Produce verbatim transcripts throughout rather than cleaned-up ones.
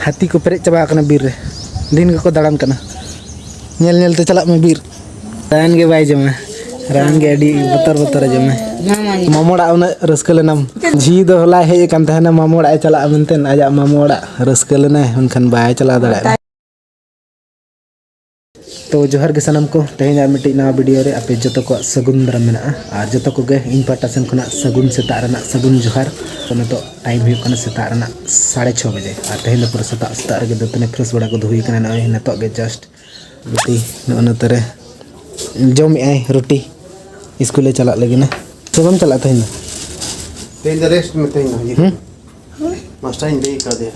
ᱦᱟᱹᱛᱤ ᱠᱚ ᱯᱮᱨᱮᱡ ᱪᱟᱵᱟ ᱟᱠᱟᱱᱟ ᱵᱤᱨ ᱨᱮ᱾ ᱫᱤᱱ ᱜᱮᱠᱚ ᱫᱟᱬᱟᱱ ᱠᱟᱱᱟ᱾ ᱧᱮᱞ ᱧᱮᱞ ᱛᱮ ᱪᱟᱞᱟᱜ ᱢᱮ ᱵᱤᱨ᱾ ᱨᱟᱱ ᱜᱮ ᱵᱟᱭ ᱡᱚᱢᱟ᱾ ᱨᱟᱱ ᱜᱮ ᱟᱹᱰᱤ ᱵᱚᱛᱚᱨ ᱵᱚᱛᱚᱨᱮ ᱡᱚᱢᱟ᱾ ᱢᱟᱢᱟ ᱧᱮᱞ᱾ ᱢᱟᱢᱚ ᱚᱲᱟᱜ ᱩᱱᱟᱹᱜ ᱨᱟᱹᱥᱠᱟᱹ ᱞᱮᱱᱟᱢ᱾ ᱡᱷᱤ ᱫᱚ ᱦᱚᱞᱟᱭ ᱦᱮᱡ ᱟᱠᱟᱱ ᱛᱟᱦᱮᱱᱟ ᱢᱟᱢᱚ ᱚᱲᱟᱜ ᱮ ᱪᱟᱞᱟᱜᱼᱟ ᱢᱮᱱᱛᱮ, ᱟᱡᱟᱜ ᱢᱟᱢᱚ ᱚᱲᱟᱜ ᱨᱟᱹᱥᱠᱟᱹ ᱞᱮᱱᱟᱭ, ᱢᱮᱱᱠᱷᱟᱱ ᱵᱟᱭ ᱪᱟᱞᱟᱣ ᱫᱟᱲᱮᱭᱟᱜᱼᱟ᱾ ᱛᱚ ᱡᱚᱦᱟᱨ ᱜᱮ ᱥᱟᱱᱟᱢ ᱠᱚ, ᱛᱮᱦᱮᱧ ᱟᱨ ᱢᱤᱫᱴᱤᱡ ᱱᱟᱣᱟ ᱵᱷᱤᱰᱤᱭᱳ ᱨᱮ ᱟᱯᱮ ᱡᱚᱛᱚ ᱠᱚᱣᱟᱜ ᱥᱟᱹᱜᱩᱱ ᱫᱟᱨᱟᱢ ᱢᱮᱱᱟᱜᱼᱟ᱾ ᱟᱨ ᱡᱚᱛᱚ ᱠᱚᱜᱮ ᱤᱧ ᱯᱟᱦᱴᱟ ᱥᱮᱱ ᱠᱷᱚᱱᱟᱜ ᱥᱟᱹᱜᱩᱱ ᱥᱮᱛᱟᱜ ᱨᱮᱱᱟᱜ ᱥᱟᱹᱜᱩᱱ ᱡᱚᱦᱟᱨ᱾ ᱛᱚ ᱱᱤᱛᱚᱜ ᱴᱟᱭᱤᱢ ᱦᱩᱭᱩᱜ ᱠᱟᱱᱟ ᱥᱮᱛᱟᱜ ᱨᱮᱱᱟᱜ ᱥᱟᱲᱮ ᱪᱷᱚ ᱵᱟᱡᱮ, ᱟᱨ ᱛᱮᱦᱮᱧ ᱫᱚ ᱯᱩᱨᱟᱹ ᱥᱮᱛᱟᱜ ᱥᱮᱛᱟᱜ ᱨᱮᱜᱮ ᱫᱟᱹᱛᱟᱹᱱᱤ ᱯᱷᱨᱮᱥ ᱵᱟᱲᱟ ᱠᱚᱫᱚ ᱦᱩᱭ ᱠᱟᱱᱟ᱾ ᱱᱚᱜᱼᱚᱭ ᱱᱤᱛᱚᱜ ᱜᱮ ᱡᱟᱥᱴ ᱨᱩᱴᱤ ᱱᱚᱜᱼᱚ ᱱᱚᱛᱮ ᱨᱮ ᱡᱚᱢᱮᱜᱼᱟᱭ ᱨᱩᱴᱤ᱾ ᱤᱥᱠᱩᱞᱮ ᱪᱟᱞᱟᱜ ᱞᱟᱹᱜᱤᱫ ᱱᱟ᱾ ᱥᱮ ᱵᱟᱢ ᱪᱟᱞᱟᱜ ᱛᱮᱦᱮᱧ ᱫᱚ? ᱛᱮᱦᱮᱧ ᱫᱚ ᱨᱮᱥᱴ ᱢᱮ, ᱛᱮᱦᱮᱧ ᱫᱚ ᱦᱤᱡᱩᱜ ᱦᱩᱸ? ᱢᱟᱥᱴᱟᱨᱤᱧ ᱞᱟᱹᱭ ᱠᱟᱫᱮᱭᱟ᱾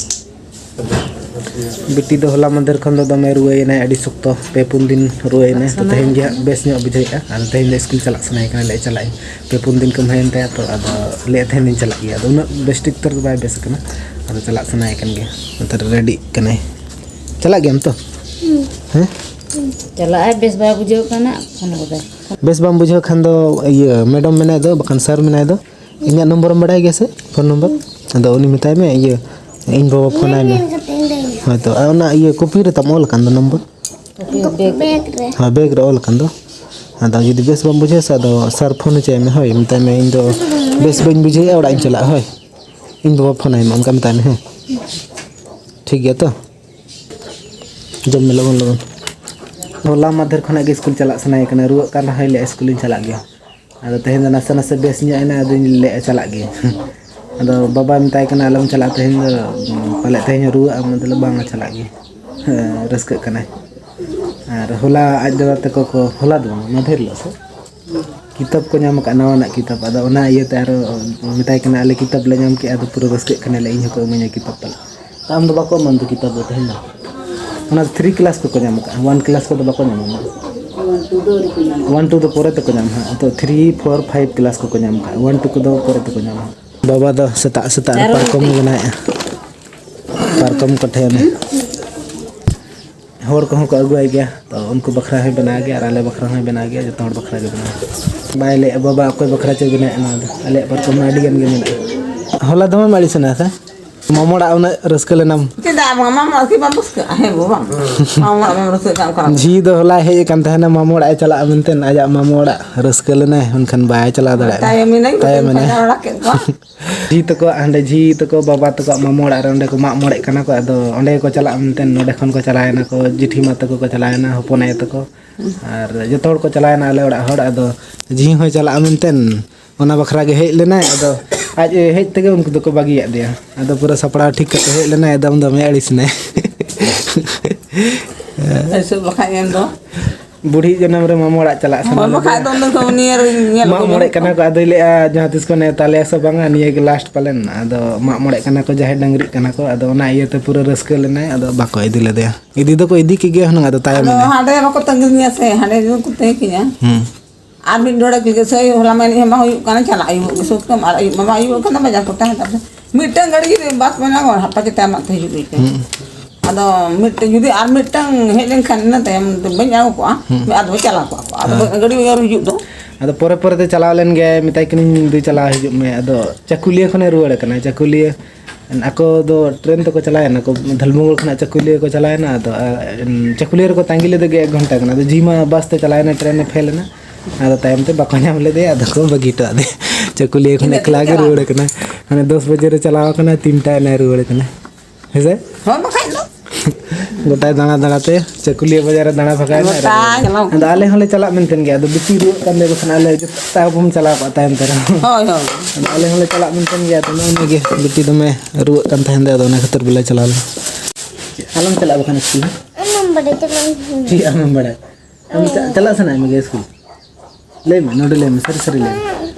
ᱵᱤᱴᱤ ᱫᱚ ᱦᱚᱞᱟ ᱢᱟᱫᱷᱮᱨ ᱠᱷᱚᱱ ᱫᱚ ᱫᱚᱢᱮ ᱨᱩᱣᱟᱹᱭᱮᱱᱟᱭ, ᱟᱹᱰᱤ ᱥᱚᱠᱛᱚ, ᱯᱮ ᱯᱩᱱ ᱫᱤᱱ ᱨᱩᱣᱟᱹᱭᱮᱱᱟᱭ᱾ ᱛᱚ ᱛᱮᱦᱮᱧ ᱜᱮ ᱦᱟᱸᱜ ᱵᱮᱥ ᱧᱚᱜ ᱵᱩᱡᱷᱟᱹᱣᱮᱫᱼᱟ᱾ ᱟᱫᱚ ᱛᱮᱦᱮᱧ ᱫᱚ ᱤᱥᱠᱩᱞ ᱪᱟᱞᱟᱜ ᱥᱟᱱᱟᱭᱮ ᱠᱟᱱᱟ, ᱞᱟᱹᱭ ᱪᱟᱞᱟᱜ ᱟᱹᱧ᱾ ᱯᱮ ᱯᱩᱱ ᱫᱤᱱ ᱠᱚ ᱦᱩᱭᱮᱱ ᱛᱟᱭᱟ, ᱛᱚ ᱟᱫᱚ ᱞᱟᱹᱭᱮᱫ ᱛᱟᱦᱮᱱ ᱫᱚᱧ ᱪᱟᱞᱟᱜ ᱜᱮᱭᱟ᱾ ᱟᱫᱚ ᱩᱱᱟᱹᱜ ᱵᱮᱥ ᱴᱷᱤᱠ ᱩᱛᱟᱹᱨ ᱫᱚ ᱵᱟᱭ ᱵᱮᱥ ᱟᱠᱟᱱᱟ, ᱟᱫᱚ ᱪᱟᱞᱟᱜ ᱥᱟᱱᱟᱭᱮ ᱠᱟᱱ ᱜᱮᱭᱟ᱾ ᱱᱚᱛᱮ ᱨᱮ ᱨᱮᱰᱤᱜ ᱠᱟᱱᱟᱭ᱾ ᱪᱟᱞᱟᱜ ᱜᱮᱭᱟᱢ ᱛᱚ? ᱦᱮᱸ? ᱪᱟᱞᱟᱜᱼᱟᱭ, ᱵᱮᱥ ᱵᱟᱭ ᱵᱩᱡᱷᱟᱹᱣ ᱠᱟᱱᱟ, ᱯᱷᱳᱱ ᱠᱟᱫᱟᱭ᱾ ᱵᱮᱥ ᱵᱟᱢ ᱵᱩᱡᱷᱟᱹᱣ ᱠᱷᱟᱱ ᱫᱚ ᱤᱭᱟᱹ ᱢᱮᱰᱟᱢ ᱢᱮᱱᱟᱭ ᱫᱚ, ᱵᱟᱠᱷᱟᱱ ᱥᱟᱨ ᱢᱮᱱᱟᱭ ᱫᱚ, ᱤᱧᱟᱹᱜ ᱱᱚᱢᱵᱚᱨᱮᱢ ᱵᱟᱲᱟᱭ ᱜᱮᱭᱟ ᱥᱮ? Phone number? ᱟᱫᱚ ᱩᱱᱤ ᱢᱮᱛᱟᱭ ᱢᱮ, ᱤᱭᱟᱹ, ᱤᱧ ᱵᱟᱵᱟ ᱯᱷᱳᱱ ᱟᱭ ᱢᱮ᱾ ᱧᱮᱞ ᱠᱟᱛᱮ ᱤᱧ ᱞᱟᱹᱭ ᱟᱢᱟ᱾ ᱦᱳᱭ ᱛᱚ, ᱟᱨ ᱚᱱᱟ ᱤᱭᱟᱹ ᱠᱚᱯᱤ ᱨᱮ ᱛᱟᱢ ᱚᱞ ᱟᱠᱟᱱ ᱫᱚ ᱱᱚᱢᱵᱚᱨ? ᱵᱮᱜᱽ ᱨᱮ᱾ ᱦᱳᱭ, ᱵᱮᱜᱽ ᱨᱮ ᱚᱞ ᱟᱠᱟᱱ ᱫᱚ᱾ ᱟᱫᱚ ᱡᱩᱫᱤ ᱵᱮᱥ ᱵᱟᱢ ᱵᱩᱡᱷᱟᱹᱣᱟ ᱥᱮ, ᱟᱫᱚ ᱥᱟᱨ ᱯᱷᱳᱱ ᱦᱚᱪᱚᱭ ᱢᱮ᱾ ᱦᱳᱭ, ᱢᱮᱛᱟᱭ ᱢᱮ, ᱤᱧ ᱫᱚ ᱵᱮᱥ ᱵᱟᱹᱧ ᱵᱩᱡᱷᱟᱹᱣᱮᱫᱼᱟ, ᱚᱲᱟᱜ ᱤᱧ ᱪᱟᱞᱟᱜᱼᱟ᱾ ᱦᱳᱭ, ᱤᱧ ᱵᱟᱵᱟ ᱯᱷᱳᱱ ᱟᱭ ᱢᱮ, ᱚᱱᱠᱟ ᱢᱮᱛᱟᱭ ᱢᱮ᱾ ᱦᱮᱸ, ᱴᱷᱤᱠ ᱜᱮᱭᱟ ᱛᱚ? ᱡᱚᱢ ᱢᱮ ᱞᱚᱜᱚᱱ ᱞᱚᱜᱚᱱ᱾ ᱦᱚᱞᱟ ᱢᱟᱫᱷᱮᱨ ᱠᱷᱚᱱᱟᱜ ᱜᱮ ᱤᱥᱠᱩᱞ ᱪᱟᱞᱟᱜ ᱥᱟᱱᱟᱭᱮ ᱠᱟᱱᱟ, ᱨᱩᱣᱟᱹᱜ ᱠᱟᱱ ᱨᱮᱦᱚᱸᱭ ᱞᱟᱹᱭᱟ ᱤᱥᱠᱩᱞᱤᱧ ᱪᱟᱞᱟᱜ ᱜᱮᱭᱟ᱾ ᱟᱫᱚ ᱛᱮᱦᱮᱧ ᱫᱚ ᱱᱟᱥᱮ ᱱᱟᱥᱮ ᱵᱮᱥ ᱧᱚᱜ ᱮᱱᱟ, ᱟᱫᱚᱧ ᱞᱟᱹᱭᱮᱫᱼᱟ ᱪᱟᱞᱟᱜ ᱜᱮ᱾ ᱟᱫᱚ ᱵᱟᱵᱟᱭ ᱢᱮᱛᱟᱭ ᱠᱟᱱᱟ ᱟᱞᱚᱢ ᱪᱟᱞᱟᱜᱼᱟ ᱛᱮᱦᱮᱧ ᱫᱚ, ᱯᱟᱞᱮᱫ ᱛᱮᱦᱮᱧ ᱨᱩᱣᱟᱹᱜᱼᱟ, ᱢᱮᱱᱫᱟ ᱵᱟᱝᱟ ᱪᱟᱞᱟᱜ ᱜᱮ᱾ ᱦᱮᱸ, ᱨᱟᱹᱥᱠᱟᱹᱜ ᱠᱟᱱᱟᱭ᱾ ᱟᱨ ᱦᱚᱞᱟ ᱟᱡ ᱫᱟᱫᱟ ᱛᱟᱠᱚ ᱠᱚ, ᱦᱚᱞᱟ ᱫᱚ ᱵᱟᱝ, ᱢᱟᱫᱷᱮᱨ ᱦᱤᱞᱳᱜ ᱥᱮ ᱠᱤᱛᱟᱹᱵ ᱠᱚ ᱧᱟᱢ ᱟᱠᱟᱫ, ᱱᱟᱣᱟᱱᱟᱜ ᱠᱤᱛᱟᱹᱵ᱾ ᱟᱫᱚ ᱚᱱᱟ ᱤᱭᱟᱹᱛᱮ ᱟᱨᱚ ᱢᱮᱛᱟᱭ ᱠᱟᱱᱟ ᱟᱞᱮ ᱠᱤᱛᱟᱹᱵ ᱞᱮ ᱧᱟᱢ ᱠᱮᱫᱼᱟ, ᱟᱫᱚ ᱯᱩᱨᱟᱹ ᱨᱟᱹᱥᱠᱟᱹᱜ ᱠᱟᱱᱟᱞᱮ, ᱤᱧ ᱦᱚᱸᱠᱚ ᱤᱢᱟᱹᱧᱟ ᱠᱤᱛᱟᱹᱵ ᱯᱟᱞᱮ᱾ ᱟᱢ ᱫᱚ ᱵᱟᱠᱚ ᱮᱢᱟᱢ ᱫᱚ ᱠᱤᱛᱟᱹᱵ ᱫᱚ ᱛᱮᱦᱮᱧ ᱫᱚ? ᱚᱱᱟ ᱛᱷᱨᱤ ᱠᱞᱟᱥ ᱠᱚᱠᱚ ᱧᱟᱢ ᱟᱠᱟᱫᱼᱟ, ᱣᱟᱱ ᱠᱞᱟᱥ ᱠᱚᱫᱚ ᱵᱟᱠᱚ ᱧᱟᱢᱟ᱾ ᱚᱱᱟ ᱚᱣᱟᱱ ᱴᱩ ᱫᱚ ᱟᱹᱣᱨᱤ ᱠᱚ ᱧᱟᱢᱟ᱾ ᱚᱣᱟᱱ ᱴᱩ ᱫᱚ ᱯᱚᱨᱮ ᱛᱮᱠᱚ ᱧᱟᱢᱟ ᱦᱟᱸᱜ᱾ ᱱᱤᱛᱚᱜ ᱛᱷᱨᱤ, ᱯᱷᱳᱨ, ᱯᱷᱟᱭᱤᱵᱷ ᱠᱞᱟᱥ ᱠᱚᱠᱚ ᱧᱟᱢ ᱟᱠᱟᱫᱼᱟ, ᱚᱣᱟᱱ ᱴᱩ ᱠᱚᱫᱚ ᱯᱚᱨᱮ ᱛᱮᱠᱚ ᱧᱟᱢᱟ᱾ ᱵᱟᱵᱟ ᱫᱚ ᱥᱮᱛᱟᱜ ᱥᱮᱛᱟᱜ ᱨᱮ ᱟᱨᱚ ᱯᱟᱨᱠᱚᱢ ᱢᱤᱫᱴᱤᱡ᱾ ᱵᱮᱱᱟᱣᱮᱫᱼᱟ, ᱯᱟᱨᱠᱚᱢ ᱠᱚᱴᱷᱮᱱ᱾ ᱦᱚᱲ ᱠᱚᱦᱚᱸ ᱠᱚ ᱟᱹᱜᱩᱣᱟᱭ ᱜᱮᱭᱟ, ᱛᱚ ᱩᱱᱠᱩ ᱵᱟᱠᱷᱨᱟ ᱦᱚᱸᱭ ᱵᱮᱱᱟᱣ ᱜᱮᱭᱟ ᱟᱨ ᱟᱞᱮ ᱵᱟᱠᱷᱨᱟ ᱦᱚᱸᱭ ᱵᱮᱱᱟᱣ ᱜᱮᱭᱟ, ᱡᱚᱛᱚ ᱦᱚᱲ ᱵᱟᱠᱷᱨᱟ ᱜᱮ ᱵᱮᱱᱟᱣ᱾ ᱵᱟᱭ ᱞᱟᱹᱭᱮᱫᱼᱟ ᱵᱟᱵᱟ ᱚᱠᱚᱭ ᱵᱟᱠᱷᱨᱟ ᱪᱚᱭ ᱵᱮᱱᱟᱣᱮᱫᱼᱟ ᱱᱚᱣᱟ ᱫᱚ, ᱟᱞᱮᱭᱟᱜ ᱯᱟᱨᱠᱚᱢ ᱢᱟ ᱟᱹᱰᱤ ᱜᱟᱱ ᱜᱮ ᱢᱮᱱᱟᱜᱼᱟ᱾ ᱦᱚᱞᱟ ᱫᱚᱢᱮᱢ ᱟᱹᱲᱤᱥ ᱮᱱᱟ ᱥᱮ? ᱢᱟᱢᱚ ᱚᱲᱟᱜ ᱩᱱᱟᱹᱜ ᱨᱟᱹᱥᱠᱟᱹ ᱞᱮᱱᱟᱢ? ᱪᱮᱫᱟᱜ ᱵᱟᱝ, ᱢᱟᱢᱚ ᱚᱲᱟᱜ ᱠᱤ ᱵᱟᱢ ᱨᱟᱹᱥᱠᱟᱹᱜᱼᱟ? ᱦᱮᱸ ᱜᱳ, ᱵᱟᱝ᱾ ᱢᱟᱢᱚ ᱚᱲᱟᱜ ᱵᱟᱢ ᱨᱟᱹᱥᱠᱟᱹᱜ ᱠᱷᱟᱱ ᱚᱠᱟ ᱨᱮᱢ ᱡᱷᱤ ᱫᱚ ᱦᱚᱞᱟᱭ ᱦᱮᱡ ᱟᱠᱟᱱ ᱛᱟᱦᱮᱱᱟ ᱢᱟᱢᱚ ᱚᱲᱟᱜ ᱮ ᱪᱟᱞᱟᱜᱼᱟ ᱢᱮᱱᱛᱮ, ᱟᱡᱟᱜ ᱢᱟᱢᱚ ᱚᱲᱟᱜ ᱨᱟᱹᱥᱠᱟᱹ ᱞᱮᱱᱟᱭ, ᱢᱮᱱᱠᱷᱟᱱ ᱵᱟᱭ ᱪᱟᱞᱟᱣ ᱫᱟᱲᱮᱭᱟᱜᱼᱟ᱾ ᱛᱟᱭᱚᱢ ᱮᱱᱟᱭ, ᱛᱟᱭᱚᱢ ᱮᱱᱟᱭ᱾ ᱯᱟᱸᱡᱟ ᱵᱟᱲᱟ ᱠᱮᱫ ᱠᱚᱣᱟ᱾ ᱡᱷᱤ ᱛᱟᱠᱚ ᱦᱟᱸᱰᱮ, ᱡᱷᱤ ᱛᱟᱠᱚ ᱵᱟᱵᱟ ᱛᱟᱠᱚᱣᱟᱜ ᱢᱟᱢᱚ ᱚᱲᱟᱜ ᱨᱮ ᱚᱸᱰᱮ ᱠᱚ ᱢᱟᱜ ᱢᱚᱬᱮᱜ ᱠᱟᱱᱟ ᱠᱚ, ᱟᱫᱚ ᱚᱸᱰᱮ ᱜᱮᱠᱚ ᱪᱟᱞᱟᱜᱼᱟ ᱢᱮᱱᱛᱮ, ᱱᱚᱸᱰᱮ ᱠᱷᱚᱱ ᱠᱚ ᱪᱟᱞᱟᱣ ᱮᱱᱟ ᱠᱚ, ᱡᱮᱴᱷᱤ ᱢᱟ ᱛᱟᱠᱚ ᱠᱚ ᱪᱟᱞᱟᱣ ᱮᱱᱟ, ᱦᱚᱯᱚᱱ ᱟᱭᱳ ᱛᱟᱠᱚ, ᱟᱨ ᱡᱚᱛᱚ ᱦᱚᱲ ᱠᱚ ᱪᱟᱞᱟᱣ ᱮᱱᱟ ᱟᱞᱮ ᱚᱲᱟᱜ ᱦᱚᱲ᱾ ᱟᱫᱚ ᱡᱷᱤ ᱦᱚᱸᱭ ᱪᱟᱞᱟᱜᱼᱟ ᱢᱮᱱᱛᱮ, ᱚᱱᱟ ᱵᱟᱠᱷᱨᱟ ᱜᱮ ᱦᱮᱡ ᱞᱮᱱᱟᱭ᱾ ᱟᱫᱚ ᱟᱡ ᱦᱮᱡ ᱛᱮᱜᱮ ᱩᱱᱠᱩ ᱫᱚᱠᱚ ᱵᱟᱹᱜᱤᱭᱟᱫ ᱫᱮᱭᱟ᱾ ᱟᱫᱚ ᱯᱩᱨᱟᱹ ᱥᱟᱯᱲᱟᱣ ᱴᱷᱤᱠ ᱠᱟᱛᱮ ᱦᱮᱡ ᱞᱮᱱᱟᱭ, ᱮᱠᱫᱚᱢ ᱫᱚᱢᱮ ᱟᱹᱲᱤᱥ ᱮᱱᱟᱭ᱾ ᱮᱭᱥᱮ ᱵᱟᱠᱷᱟᱡ ᱮᱱ ᱫᱚ᱾ ᱵᱩᱲᱦᱤ ᱡᱚᱱᱚᱢ ᱨᱮ ᱢᱟᱢᱚ ᱚᱲᱟᱜ ᱪᱟᱞᱟᱜ ᱥᱟᱱᱟ ᱦᱳᱭ, ᱞᱮᱫᱮᱭᱟ᱾ ᱵᱟᱠᱷᱟᱡ ᱫᱚ ᱩᱱᱤ ᱫᱚ ᱱᱤᱭᱟᱹ ᱨᱮ ᱧᱮᱞ ᱢᱟᱜ ᱟᱹᱜᱩ ᱢᱚᱬᱮᱜ ᱠᱟᱱᱟ ᱠᱚ, ᱟᱫᱚᱭ ᱞᱟᱹᱭᱮᱫᱼᱟ ᱡᱟᱦᱟᱸ ᱛᱤᱥ ᱠᱚ ᱱᱮᱣᱛᱟ ᱞᱮᱭᱟ ᱥᱮ ᱵᱟᱝᱟ, ᱱᱤᱭᱟᱹ ᱜᱮ ᱞᱟᱥᱴ ᱯᱟᱞᱮᱱ᱾ ᱟᱫᱚ ᱢᱟᱜ ᱢᱚᱬᱮᱜ ᱠᱟᱱᱟ ᱠᱚ, ᱡᱟᱦᱮᱨ ᱰᱟᱹᱝᱨᱤᱜ ᱠᱟᱱᱟ ᱠᱚ, ᱟᱫᱚ ᱚᱱᱟ ᱤᱭᱟᱹᱛᱮ ᱯᱩᱨᱟᱹ ᱨᱟᱹᱥᱠᱟᱹ ᱞᱮᱱᱟᱭ, ᱟᱫᱚ ᱵᱟᱠᱚ ᱤᱫᱤ ᱞᱮᱫᱮᱭᱟ᱾ ᱤᱫᱤ ᱫᱚᱠᱚ ᱤᱫᱤ ᱠᱮᱜᱮᱭᱟ ᱦᱩᱱᱟᱹᱝ, ᱟᱫᱚ ᱛᱟᱭᱚᱢ ᱟᱫᱚ ᱮᱱᱟᱭ᱾ ᱦᱟᱸᱰᱮ ᱵᱟᱠᱚ ᱛᱟᱺᱜᱤ ᱢᱮᱭᱟ ᱥᱮ, ᱦᱟᱸᱰᱮ ᱜᱮᱠᱚ ᱛᱟᱺᱜᱤ ᱠᱤᱧᱟ᱾ ᱦᱩᱸ᱾ ᱟᱨ ᱢᱤᱫ ᱰᱚᱸᱰᱮᱠ ᱞᱟᱹᱜᱤᱫ ᱥᱮᱭ ᱦᱚᱞᱟ ᱢᱟ ᱮᱱᱮᱡ ᱦᱚᱸ ᱵᱟᱝ ᱦᱩᱭᱩᱜ ᱠᱟᱱᱟ, ᱪᱟᱞᱟᱜ ᱦᱩᱭᱩᱜ ᱜᱮ ᱥᱚᱠᱛᱚ, ᱟᱨ ᱟᱹᱭᱩᱵ ᱢᱟ ᱵᱟᱝ ᱦᱩᱭᱩᱜ ᱠᱟᱱᱟ, ᱵᱟᱡᱟᱨ ᱠᱚ ᱛᱟᱦᱮᱸ ᱛᱟᱯᱮ᱾ ᱢᱤᱫᱴᱟᱝ ᱜᱟᱹᱰᱤ ᱡᱩᱫᱤ ᱵᱟᱥ ᱢᱮᱱᱟᱜᱼᱟ, ᱦᱟᱯᱟ ᱪᱮᱛᱟᱱ ᱢᱟᱜ ᱛᱮ ᱦᱤᱡᱩᱜ ᱦᱩᱭ ᱠᱟᱱᱟ᱾ ᱦᱩᱸ᱾ ᱟᱫᱚ ᱢᱤᱫᱴᱟᱝ ᱡᱩᱫᱤ ᱟᱨ ᱢᱤᱫᱴᱟᱝ ᱦᱮᱡ ᱞᱮᱱᱠᱷᱟᱱ ᱤᱱᱟᱹ ᱛᱟᱭᱚᱢ ᱫᱚ ᱵᱟᱹᱧ ᱟᱬᱜᱚ ᱠᱚᱜᱼᱟ, ᱦᱩᱸ᱾ ᱟᱫᱚ ᱪᱟᱞᱟᱣ ᱠᱚᱜᱼᱟ ᱠᱚ᱾ ᱟᱫᱚ ᱦᱮᱸ᱾ ᱜᱟᱹᱰᱤ ᱵᱮᱜᱚᱨ ᱦᱤᱡᱩᱜ ᱫᱚ᱾ ᱟᱫᱚ ᱯᱚᱨᱮ ᱯᱚᱨᱮ ᱛᱮ ᱪᱟᱞᱟᱣ ᱞᱮᱱ ᱜᱮ, ᱢᱮᱛᱟᱭ ᱠᱟᱹᱱᱟᱹᱧ, "ᱫᱩ ᱪᱟᱞᱟᱣ ᱦᱤᱡᱩᱜ ᱢᱮ", ᱟᱫᱚ ᱪᱟᱹᱠᱩᱞᱤᱭᱟᱹ ᱠᱷᱚᱱᱮ ᱨᱩᱣᱟᱹᱲ ᱠᱟᱱᱟ᱾ ᱪᱟᱹᱠᱩᱞᱤᱭᱟᱹ ᱟᱠᱚ ᱫᱚ ᱴᱨᱮᱱ ᱛᱮᱠᱚ ᱪᱟᱞᱟᱣᱮᱱᱟ ᱠᱚ, ᱫᱷᱟᱞᱢᱩᱜᱚᱲ ᱠᱷᱚᱱᱟᱜ ᱪᱟᱹᱠᱩᱞᱤᱭᱟᱹ ᱠᱚ ᱪᱟᱞᱟᱣᱮᱱᱟ᱾ ᱟᱫᱚ, ᱟᱨ, ᱪᱟᱹᱠᱩᱞᱤᱭᱟᱹ ᱨᱮᱠᱚ ᱛᱟᱺᱜᱤ ᱞᱮᱫᱮ ᱜᱮ ᱮᱠ ᱜᱷᱚᱱᱴᱟ ᱜᱟᱱ᱾ ᱟᱫᱚ ᱡᱤ ᱢᱟ ᱵᱟᱥ ᱛᱮ ᱪᱟᱞᱟᱣᱮᱱᱟ, ᱴᱨᱮᱱ ᱮ ᱯᱷᱮᱞ ᱮᱱᱟ᱾ ᱟᱫᱚ ᱛᱟᱭᱚᱢ ᱛᱮ ᱵᱟᱠᱚ ᱧᱟᱢ ᱞᱮᱫᱮᱭᱟ, ᱟᱫᱚ ᱠᱚ ᱵᱟᱹᱜᱤ ᱦᱚᱴᱚ ᱟᱫᱮᱭᱟ᱾ ᱪᱟᱹᱠᱩᱞᱤᱭᱟᱹ ᱠᱷᱚᱱ ᱛᱤᱱᱟᱹᱜ ᱮᱠᱞᱟ ᱛᱮ ᱜᱮ ᱪᱟᱞᱟᱣ ᱨᱩᱣᱟᱹᱲ ᱠᱟᱱᱟ? ᱠᱟᱱᱟ᱾ ᱦᱟᱱᱮ ᱫᱚᱥ ᱵᱟᱡᱮ ᱨᱮ ᱪᱟᱞᱟᱣ ᱠᱟᱱᱟ, ᱛᱤᱱᱴᱟ ᱮᱱᱟᱭ ᱨᱩᱣᱟᱹᱲ ᱠᱟᱱᱟ᱾ ᱦᱮᱸ ᱥᱮ? ᱦᱳᱭ, ᱵᱟᱠᱷᱟᱡ ᱫᱚ᱾ ᱜᱚᱴᱟᱭ ᱫᱟᱬᱟ ᱫᱟᱬᱟ ᱛᱮ ᱪᱟᱹᱠᱩᱞᱤᱭᱟᱹ ᱵᱟᱡᱟᱨ ᱮ ᱫᱟᱬᱟ ᱵᱷᱟᱜᱟᱭᱮᱱᱟ᱾ ᱜᱚᱴᱟ ᱪᱟᱞᱟᱣ ᱟᱫᱚ ᱟᱞᱮ ᱦᱚᱸᱞᱮ ᱪᱟᱞᱟᱜ ᱢᱮᱱᱛᱮ ᱜᱮ, ᱟᱫᱚ ᱵᱤᱴᱤ ᱨᱩᱣᱟᱹᱜ ᱠᱟᱱ ᱛᱮ, ᱵᱟᱠᱷᱟᱱ ᱟᱞᱮ ᱡᱚᱛᱚ ᱛᱟᱣ ᱵᱚᱱ ᱪᱟᱞᱟᱣ ᱠᱚᱜᱼᱟ ᱛᱟᱭᱚᱢ ᱛᱮ ᱨᱮᱦᱚᱸ᱾ ᱦᱳᱭ, ᱦᱳᱭ᱾ ᱟᱫᱚ ᱟᱞᱮ ᱦᱚᱸᱞᱮ ᱪᱟᱞᱟᱜ ᱢᱮᱱᱛᱮ ᱜᱮ, ᱟᱫᱚ ᱱᱚᱜᱼᱚᱭ ᱱᱤᱭᱟᱹ ᱜᱮ ᱵᱤᱴᱤ ᱫᱚᱢᱮ ᱨᱩᱣᱟᱹᱜ ᱠᱟᱱ ᱛᱟᱦᱮᱱ ᱫᱚ, ᱟᱫᱚ ᱚᱱᱟ ᱠᱷᱟᱹᱛᱤᱨ ᱵᱟᱞᱮ ᱪᱟᱞᱟᱣ ᱞᱮᱱᱟ᱾ ᱟᱞᱚᱢ ᱪᱟᱞᱟᱜᱼᱟ ᱵᱟᱠᱷᱟᱱ ᱥᱠᱩᱞ᱾ ᱟᱢ ᱵᱟᱰᱟᱭ ᱛᱟᱞᱟᱝ᱾ ᱪᱮᱫ ᱟᱢᱮᱢ ᱵᱟᱲᱟᱭ? ᱟᱢ ᱪᱟ-, ᱪᱟᱞᱟᱜ ᱥᱟᱱᱟᱭᱮᱫ ᱢᱮᱜᱮ ᱥᱠᱩᱞ? ᱞᱟᱹᱭ ᱢᱮ, ᱱᱚᱰᱮ ᱞᱟᱹᱭ ᱢᱮ, ᱥᱟᱹᱨᱤ ᱥᱟᱹᱨᱤ ᱞᱟᱹᱭ ᱢᱮ᱾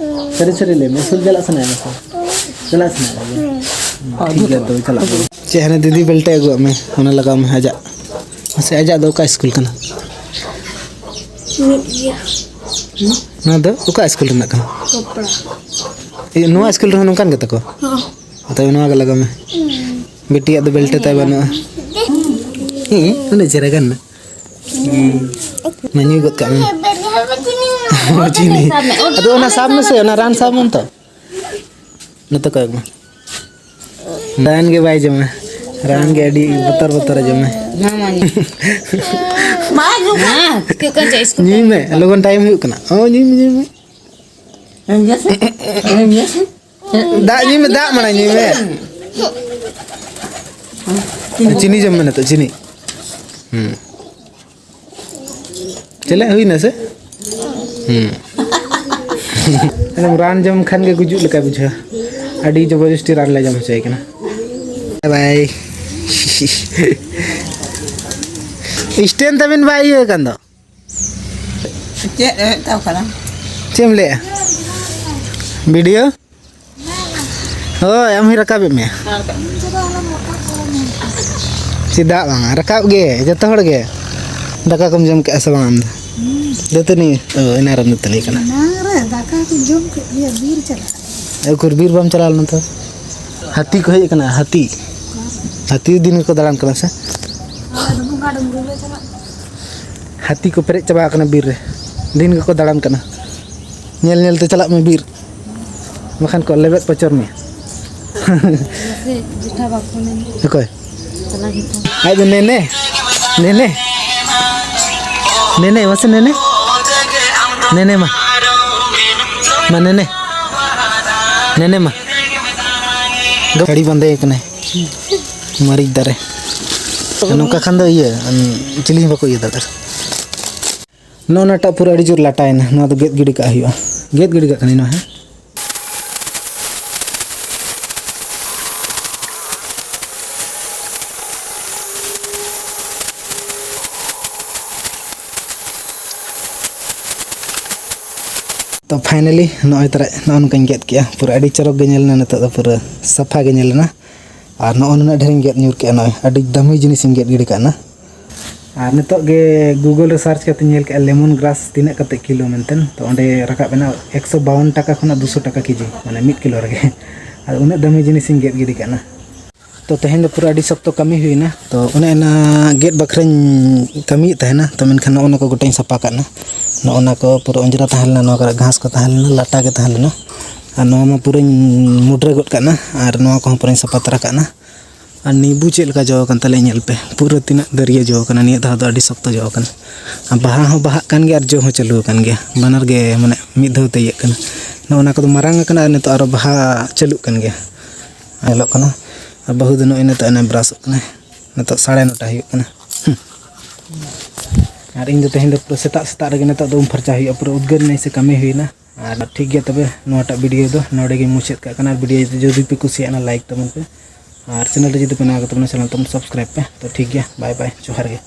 ᱥᱟᱹᱨᱤ ᱥᱟᱹᱨᱤ ᱞᱟᱹᱭ ᱢᱮ, ᱥᱠᱩᱞ ᱪᱟᱞᱟᱜ ᱥᱟᱱᱟᱭᱮᱫ ᱢᱮ ᱥᱮ? ᱪᱟᱞᱟᱜ ᱥᱟᱱᱟᱭᱮᱫ ᱢᱮ? ᱦᱩᱸ, ᱴᱷᱤᱠ ᱜᱮᱭᱟ, ᱛᱚᱵᱮ ᱪᱟᱞᱟᱜ ᱢᱮ᱾ ᱪᱮᱫ ᱦᱟᱱᱮ ᱫᱤᱫᱤ ᱵᱮᱞᱴᱮ ᱟᱹᱜᱩᱣᱟᱜ ᱢᱮ, ᱚᱱᱟ ᱞᱟᱜᱟᱣ ᱢᱮ ᱟᱡᱟᱜ᱾ ᱢᱟᱥᱮ, ᱟᱡᱟᱜ ᱫᱚ ᱚᱠᱟ ᱥᱠᱩᱞ ᱠᱟᱱᱟ? ᱢᱤᱫ ᱜᱮᱭᱟ᱾ ᱱᱚᱣᱟ ᱫᱚ ᱚᱠᱟ ᱥᱠᱩᱞ ᱨᱮᱱᱟᱜ ᱠᱟᱱᱟ? ᱠᱚᱯᱲᱟ᱾ ᱤᱭᱟᱹ, ᱱᱚᱣᱟ ᱥᱠᱩᱞ ᱨᱮᱦᱚᱸ ᱱᱚᱝᱠᱟᱱ ᱜᱮ ᱛᱟᱠᱚ? ᱦᱚᱸ᱾ ᱛᱚᱵᱮ ᱱᱚᱣᱟ ᱜᱮ ᱞᱟᱜᱟᱣ ᱢᱮ᱾ ᱦᱩᱸ᱾ ᱵᱤᱴᱤᱭᱟᱜ ᱫᱚ ᱵᱮᱞᱴᱮ ᱛᱟᱭ ᱵᱟᱹᱱᱩᱜᱼᱟ᱾ ᱦᱮᱸ, ᱩᱱᱟᱹᱜ ᱪᱮᱦᱨᱟ ᱜᱟᱱ ᱮᱱᱟ᱾ ᱦᱩᱸ᱾ ᱢᱟ ᱧᱩ ᱜᱚᱫ ᱠᱟᱜ ᱢᱮ᱾ ᱪᱤᱱᱤ᱾ ᱟᱫᱚ ᱚᱱᱟ ᱥᱟᱵ ᱢᱮᱥᱮ, ᱚᱱᱟ ᱨᱟᱱ ᱥᱟᱵ ᱢᱮ ᱛᱚ᱾ ᱱᱚᱛᱮ ᱠᱚᱭᱚᱜ ᱢᱮ᱾ ᱨᱟᱱ ᱜᱮ ᱵᱟᱭ ᱡᱚᱢᱟ᱾ ᱨᱟᱱ ᱜᱮ ᱟᱹᱰᱤ ᱵᱚᱛᱚᱨ ᱵᱚᱛᱚᱨᱮ ᱡᱚᱢᱟ᱾ ᱢᱟ ᱢᱟ ᱧᱩ᱾ ᱢᱟ ᱪᱤᱠᱟᱹᱜ ᱠᱟᱱ ᱪᱮᱫ ᱤᱥᱠᱩᱞ ᱧᱩᱭ ᱢᱮ, ᱞᱚᱜᱚᱱ ᱴᱟᱭᱤᱢ ᱦᱩᱭᱩᱜ ᱠᱟᱱᱟ᱾ ᱚ, ᱧᱩᱭ ᱢᱮ, ᱧᱩᱭ ᱢᱮ᱾ ᱫᱟᱜ ᱧᱩᱭ ᱢᱮ, ᱫᱟᱜ ᱢᱟᱲᱟᱝ ᱧᱩᱭ ᱢᱮ᱾ ᱪᱤᱱᱤ ᱡᱚᱢ ᱢᱮ ᱱᱤᱛᱚᱜ, ᱪᱤᱱᱤ᱾ ᱦᱩᱸ᱾ ᱪᱮᱞᱮ ᱦᱩᱭᱱᱟ ᱥᱮ? ᱦᱩᱸ᱾ ᱮᱠᱫᱚᱢ ᱨᱟᱱ ᱡᱚᱢ ᱠᱷᱟᱱ ᱜᱮ ᱜᱩᱡᱩᱜ ᱞᱮᱠᱟ ᱵᱩᱡᱷᱟᱹᱣᱟ᱾ ᱟᱹᱰᱤ ᱡᱚᱵᱚᱨᱡᱚᱥᱴᱤ ᱨᱟᱱ ᱞᱮ ᱡᱚᱢ ᱦᱚᱪᱚᱭᱮ ᱠᱟᱱᱟ᱾ ᱵᱟᱭ᱾ ᱥᱴᱮᱱ ᱛᱟᱵᱤᱱ ᱵᱟᱭ ᱤᱭᱟᱹ ᱟᱠᱟᱱ ᱫᱚ᱾ ᱪᱮᱫ ᱮ ᱢᱮᱛᱟᱢ ᱠᱟᱱᱟ? ᱪᱮᱫ ᱮᱢ ᱞᱟᱹᱭᱮᱜᱼᱟ? ᱵᱷᱤᱰᱤᱭᱳ? ᱦᱳᱭ, ᱟᱢ ᱦᱚᱸᱧ ᱨᱟᱠᱟᱵᱮᱫ ᱢᱮᱭᱟ᱾ ᱪᱮᱫᱟᱜ ᱵᱟᱝᱟ? ᱨᱟᱠᱟᱵ ᱜᱮ, ᱡᱚᱛᱚ ᱦᱚᱲ ᱜᱮ᱾ ᱫᱟᱠᱟ ᱠᱚᱢ ᱡᱚᱢ ᱠᱮᱜᱼᱟ ᱥᱮ ᱵᱟᱝ ᱟᱢ ᱫᱚ? ᱫᱟᱹᱛᱟᱹᱱᱤ, ᱚ, ᱮᱱᱟᱝ ᱨᱮᱢ ᱫᱟᱹᱛᱟᱹᱱᱤ ᱠᱟᱱᱟ᱾ ᱮᱱᱟᱝ ᱨᱮ ᱫᱟᱠᱟ ᱠᱚ ᱡᱚᱢ ᱠᱮᱫ ᱜᱮᱭᱟ, ᱵᱤᱨ ᱪᱟᱞᱟᱜ᱾ ᱮ, ᱩᱠᱩᱨ ᱵᱤᱨ ᱵᱟᱢ ᱪᱟᱞᱟᱣ ᱞᱮᱱᱟ ᱛᱚ? ᱦᱟᱹᱛᱤ ᱠᱚ ᱦᱮᱡ ᱟᱠᱟᱱᱟ, ᱦᱟᱹᱛᱤ᱾ ᱦᱟᱹᱛᱤ ᱫᱤᱱ ᱜᱮᱠᱚ ᱫᱟᱬᱟᱱ ᱠᱟᱱᱟ ᱥᱮ? ᱟᱞᱮ ᱫᱚ ᱵᱚᱸᱜᱟ ᱰᱩᱝᱨᱤ ᱞᱮ ᱪᱟᱞᱟᱜ᱾ ᱦᱟᱹᱛᱤ ᱠᱚ ᱯᱮᱨᱮᱡ ᱪᱟᱵᱟ ᱟᱠᱟᱱᱟ ᱵᱤᱨ ᱨᱮ, ᱫᱤᱱ ᱜᱮᱠᱚ ᱫᱟᱬᱟᱱ ᱠᱟᱱᱟ᱾ ᱧᱮᱞ ᱧᱮᱞ ᱛᱮ ᱪᱟᱞᱟᱜ ᱢᱮ ᱵᱤᱨ, ᱵᱟᱠᱷᱟᱱ ᱠᱚ ᱞᱮᱵᱮᱫ ᱯᱚᱪᱚᱨ ᱢᱮᱭᱟ᱾ ᱢᱟᱥᱮ ᱡᱮᱴᱷᱟ ᱵᱟᱠᱚ ᱢᱮᱱ᱾ ᱚᱠᱚᱭ? ᱪᱟᱞᱟᱜ ᱜᱮᱛᱚ᱾ ᱟᱡ ᱫᱚ ᱱᱮᱱᱮ, ᱱᱮᱱᱮ, ᱱᱮᱱᱮ, ᱢᱟᱥᱮ ᱱᱮᱱᱮ, ᱱᱮᱱᱮ ᱢᱟ, ᱢᱟ ᱱᱮᱱᱮ, ᱱᱮᱱᱮ ᱢᱟ᱾ ᱥᱟᱹᱲᱤ ᱵᱟᱸᱫᱮ ᱠᱟᱱᱟᱭ᱾ ᱢᱟᱹᱨᱤᱪ ᱫᱟᱨᱮ᱾ ᱱᱚᱝᱠᱟ ᱠᱷᱟᱱ ᱫᱚ ᱤᱭᱟᱹ, ᱩᱸ, ᱪᱤᱞᱤ ᱦᱚᱸ ᱵᱟᱠᱚ ᱤᱭᱟᱹ ᱫᱟᱲᱮᱭᱟᱜᱼᱟ᱾ ᱱᱚᱜᱼᱚ ᱱᱟᱴᱟᱜ ᱯᱩᱨᱟᱹ ᱟᱹᱰᱤ ᱡᱳᱨ ᱞᱟᱴᱟᱭᱮᱱᱟ, ᱱᱚᱣᱟ ᱫᱚ ᱜᱮᱫ ᱜᱤᱰᱤ ᱠᱟᱜ ᱦᱩᱭᱩᱜᱼᱟ᱾ ᱜᱮᱫ ᱜᱤᱰᱤ ᱠᱟᱜ ᱠᱟᱹᱱᱟᱹᱧ ᱱᱚᱣᱟ, ᱦᱮᱸ᱾ ᱛᱚ finally ᱱᱚᱜᱼᱚᱭ ᱛᱟᱨᱟ ᱱᱚᱜᱼᱚ ᱱᱚᱝᱠᱟᱧ ᱜᱮᱫ ᱠᱮᱜᱼᱟ᱾ ᱯᱩᱨᱟᱹ ᱟᱹᱰᱤ ᱪᱚᱨᱚᱠ ᱜᱮ ᱧᱮᱞ ᱮᱱᱟ, ᱱᱤᱛᱚᱜ ᱫᱚ ᱯᱩᱨᱟᱹ ᱥᱟᱯᱷᱟ ᱜᱮ ᱧᱮᱞ ᱮᱱᱟ᱾ ᱟᱨ ᱱᱚᱜᱼᱚ ᱱᱩᱱᱟᱹᱜ ᱰᱷᱮᱨᱤᱧ ᱜᱮᱫ ᱧᱩᱨ ᱠᱮᱜᱼᱟ, ᱱᱚᱜᱼᱚᱭ ᱟᱹᱰᱤ ᱫᱟᱹᱢᱤ ᱡᱤᱱᱤᱥᱤᱧ ᱜᱮᱫ ᱜᱤᱰᱤ ᱠᱟᱜᱼᱟ ᱱᱟ᱾ ᱟᱨ ᱱᱤᱛᱚᱜ ᱜᱮ Google ᱨᱮ search ᱠᱟᱛᱮᱧ ᱧᱮᱞ ᱠᱮᱜᱼᱟ lemon grass ᱛᱤᱱᱟᱹᱜ ᱠᱟᱛᱮ ᱠᱤᱞᱳ ᱢᱮᱱᱛᱮ, ᱛᱚ ᱚᱸᱰᱮ ᱨᱟᱠᱟᱵ ᱮᱱᱟ ᱮᱠᱥᱚ ᱵᱟᱣᱚᱱ ᱴᱟᱠᱟ ᱠᱷᱚᱱᱟᱜ ᱫᱩᱥᱚ ᱴᱟᱠᱟ ᱠᱮᱡᱤ, ᱢᱟᱱᱮ ᱢᱤᱫ ᱠᱤᱞᱳ ᱨᱮᱜᱮ᱾ ᱟᱫᱚ ᱩᱱᱟᱹᱜ ᱫᱟᱹᱢᱤ ᱡᱤᱱᱤᱥᱤᱧ ᱜᱮᱫ ᱜᱤᱰᱤ ᱠᱟᱜᱼᱟ ᱱᱟ᱾ ᱛᱚ ᱛᱮᱦᱮᱧ ᱫᱚ ᱯᱩᱨᱟᱹ ᱟᱹᱰᱤ ᱥᱚᱠᱛᱚ ᱠᱟᱹᱢᱤ ᱦᱩᱭᱱᱟ᱾ ᱛᱚ ᱚᱱᱮ ᱚᱱᱟ ᱜᱮᱫ ᱵᱟᱠᱷᱨᱟᱧ ᱠᱟᱹᱢᱤᱭᱮᱫ ᱛᱟᱦᱮᱱᱟ, ᱛᱚ ᱢᱮᱱᱠᱷᱟᱱ ᱱᱚᱜᱼᱚ ᱱᱟ ᱠᱚ ᱜᱚᱴᱟᱧ ᱥᱟᱯᱷᱟ ᱠᱟᱜ ᱱᱟ᱾ ᱱᱚᱜᱼᱚ ᱱᱟ ᱠᱚ ᱯᱩᱨᱟᱹ ᱚᱸᱡᱽᱨᱟ ᱛᱟᱦᱮᱸ ᱞᱮᱱᱟ, ᱱᱚᱣᱟ ᱠᱚᱨᱮ ᱜᱷᱟᱥ ᱠᱚ ᱛᱟᱦᱮᱸ ᱞᱮᱱᱟ, ᱞᱟᱴᱟ ᱜᱮ ᱛᱟᱦᱮᱸ ᱞᱮᱱᱟ᱾ ᱟᱨ ᱱᱚᱣᱟ ᱢᱟ ᱯᱩᱨᱟᱹᱧ ᱢᱩᱰᱨᱟᱹ ᱜᱚᱫ ᱠᱟᱜ ᱱᱟ, ᱟᱨ ᱱᱚᱣᱟ ᱠᱚᱦᱚᱸ ᱯᱩᱨᱟᱹᱧ ᱥᱟᱯᱷᱟ ᱛᱟᱨᱟ ᱠᱟᱜ ᱱᱟ᱾ ᱟᱨ ᱱᱤᱵᱩ ᱪᱮᱫ ᱞᱮᱠᱟ ᱡᱚ ᱟᱠᱟᱱ ᱛᱟᱞᱮ ᱧᱮᱞ ᱯᱮ, ᱯᱩᱨᱟᱹ ᱛᱤᱱᱟᱹᱜ ᱫᱟᱹᱨᱭᱟᱹ ᱡᱚ ᱟᱠᱟᱱᱟ᱾ ᱱᱤᱭᱟᱹ ᱫᱷᱟᱣ ᱫᱚ ᱟᱹᱰᱤ ᱥᱚᱠᱛᱚ ᱡᱚ ᱟᱠᱟᱱᱟ᱾ ᱟᱨ ᱵᱟᱦᱟ ᱦᱚᱸ ᱵᱟᱦᱟᱜ ᱠᱟᱱ ᱜᱮᱭᱟ ᱟᱨ ᱡᱚ ᱦᱚᱸ ᱪᱟᱹᱞᱩ ᱟᱠᱟᱱ ᱜᱮᱭᱟ, ᱵᱟᱱᱟᱨ ᱜᱮ ᱢᱟᱱᱮ ᱢᱤᱫ ᱫᱷᱟᱣ ᱛᱮ ᱤᱭᱟᱹᱜ ᱠᱟᱱᱟ᱾ ᱱᱚᱜᱼᱚ ᱱᱟ ᱠᱚᱫᱚ ᱢᱟᱨᱟᱝ ᱟᱠᱟᱱᱟ ᱟᱨ ᱱᱤᱛᱚᱜ ᱟᱨᱚ ᱵᱟᱦᱟ ᱪᱟᱹᱞᱩᱜ ᱠᱟᱱ ᱜᱮᱭᱟ, ᱧᱮᱞᱚᱜ ᱠᱟᱱᱟ᱾ ᱟᱨ ᱵᱟᱹᱦᱩ ᱫᱚ ᱱᱚᱜᱼᱚᱭ ᱱᱤᱛᱚᱜ ᱮᱱᱮ ᱵᱨᱟᱥᱚᱜ ᱠᱟᱱᱟᱭ, ᱱᱤᱛᱚᱜ ᱥᱟᱲᱮ ᱱᱚᱴᱟ ᱦᱩᱭᱩᱜ ᱠᱟᱱᱟ᱾ ᱦᱩᱸ᱾ ᱟᱨ ᱤᱧ ᱫᱚ ᱛᱮᱦᱮᱧ ᱫᱚ ᱯᱩᱨᱟᱹ ᱥᱮᱛᱟᱜ ᱥᱮᱛᱟᱜ ᱨᱮᱜᱮ ᱱᱤᱛᱚᱜ ᱫᱚ ᱩᱢ ᱯᱷᱟᱨᱪᱟ ᱦᱩᱭᱩᱜᱼᱟ, ᱯᱩᱨᱟᱹ ᱩᱫᱽᱜᱟᱹᱨ ᱱᱟᱹᱭ ᱥᱮ ᱠᱟᱹᱢᱤ ᱦᱩᱭᱱᱟ᱾ ᱟᱨ ᱴᱷᱤᱠ ᱜᱮᱭᱟ ᱛᱚᱵᱮ, ᱱᱚᱣᱟᱴᱟᱜ ᱵᱷᱤᱰᱤᱭᱳ ᱫᱚ ᱱᱚᱰᱮ ᱜᱮᱧ ᱢᱩᱪᱟᱹᱫ ᱠᱟᱜ ᱠᱟᱱᱟ᱾ ᱟᱨ ᱵᱷᱤᱰᱤᱭᱳ ᱡᱩᱫᱤ ᱯᱮ ᱠᱩᱥᱤᱭᱟᱜᱼᱟ, ᱞᱟᱭᱤᱠ ᱛᱟᱵᱚᱱ ᱯᱮ, ᱟᱨ ᱪᱮᱱᱮᱞ ᱨᱮ ᱡᱩᱫᱤ ᱯᱮ ᱱᱟᱣᱟ ᱜᱮ ᱛᱟᱵᱚᱱᱟ, ᱪᱮᱱᱮᱞ ᱛᱟᱵᱚᱱ ᱥᱟᱵᱥᱠᱨᱟᱭᱤᱵᱽ ᱯᱮ᱾ ᱛᱚ ᱴᱷᱤᱠ ᱜᱮᱭᱟ, ᱵᱟᱭ ᱵᱟᱭ, ᱡᱚᱦᱟᱨ ᱜᱮ᱾